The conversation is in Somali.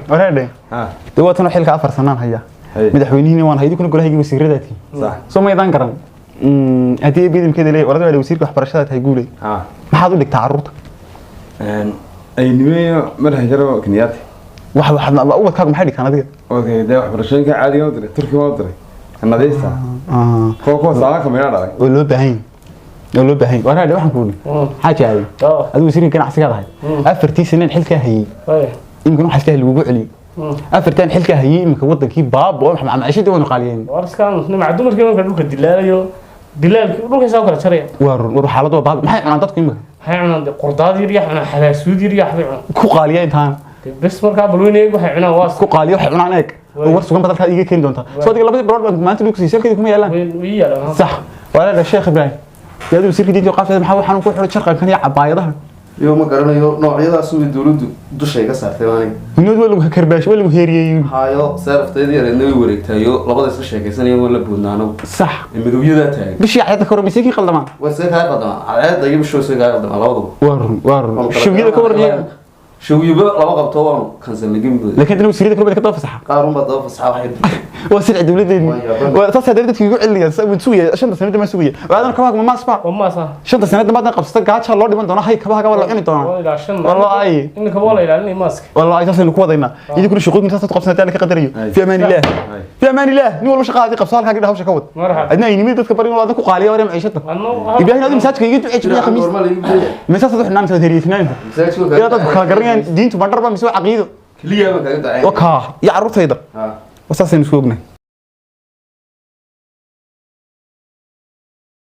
Wareedhe. Ha. Dee waa tan xilka 4 sanaan haya. Hay. Madaxweynihiina waan haydi kuna golahaygi wasiiradaati. Sax. Soo maydaan garan. Haddii bidimkeeda leeyahay warada waa wasiirka waxbarashada tahay guuley. Ha. Maxaad u dhigtaa carruurta? Ay nimeeyo madaxa jaro Kenyaati. Wax ubadkaagu maxay dhigtaan adiga? Okay, dee waxbarashooyinka caadiga u diray, Turkiga u diray. Nadiifta. Kuwa saala ka meena dhalay. Oo loo baahan yahay. Oo loo baahan yahay. Wareedhe, waxaan ku idhi. Xaaji aadan. Adigu wasiirka ganacsigaad ahay. 4-tii saneen xilkaa hayay. Imikana waxaa iska lagugu celiyey. 4-tan xilkaa hayay iminka wadankii baaba oo maciishadii waynu qaaliyeen. Warskan nimca dumarkii marka dhulka dilaalayo, dilaalkii dhulka saa kala jaraya. Waa run, war xaaladu waa baaba. Maxay cunaan dadku iminka? Waxay cunaan dee qurdaad yar iyo cunaan xalaasuud yar iyo waxbay cunaan. Ku qaaliya intaan. Dee bes markaa balweyne eeg waxay cunaan waa Ku qaaliya waxay cunaan eeg. Oo war sugan badalkaad iiga keeni doontaa. Soo adiga labadii bilood baan maanta dhulka siisay halkeedii kuma yaalaan. Way yaalaan. Sax. Waa leedahay Sheekh Ibraahim. Dee adigu wasiirka diinta iyo qaabkeeda maxaa waxaan ku xidhay jarqankan iyo cabaayadaha? Iyo ma garanayo noocyadaas way dawladdu dusha iga saartay aniga. Minood waa lagu karbaashay, waa lagu heeriyey. Hayo, seeraftayda yareedna way wareegtaayo, labada isla sheekaysanaya waa la boodnaano. Sax. Madowyadaa taagan. Bishii cadceedda ka hor mise kii qaldamaan? Way see kaa qaldamaan, cadceedda iyo bishoo see kaa qaldamaan labaduba. Waa run, waa run. Shawgiyada ka waran iyaga. Shawgiyaba lama qabto, waanu kansalnagin. Laakiin haddana wasiirada kale baa ka daba fasaxa. Qaar unbaa daba fasaxa waxay. Waa sirci dawladeedii. Waa yaaban. Waa taas haddana dadka igu celinayaan. Waan sugaya 5-ta sanada ma sugaya. Waadan kabahaaga ma maasba. Waa maasa. 5-ta sanada maadna qabsata gaaja loo dhiman doonaa, hay kabahaaga waa la cuni doonaa. Waa ilaashan. Wallaahi. Iminka waa la ilaalinaya maaska. Wallahi saasaynu ku wadaynaa. Idinkuna shaqooyinka saasaad qabsanataan ka qadarayo. Ay. Fi amaan illaah. Ay. Fi amaan illaah. Nin walba shaqaadii qabso, halkaa gidha hawsha ka wad. Marxaba. Adna ay nimid dadka barin walaad ku qaaliya warya maciishada. Anno. Ibraahim, adigu masaajidka iga ducee jimciya khamiis. Normal igu leeyahay. Masaasaad u xidhnaan misaad heriyeysanaaninta. Masaajidka. Ilaa dadku kala garanayaan diintu ma dharba mise waa caqiido. Keliya baan kaaga ducayn. Wakaa iyo carruurtayda. Ha. Wasaasaynu isku ognahay.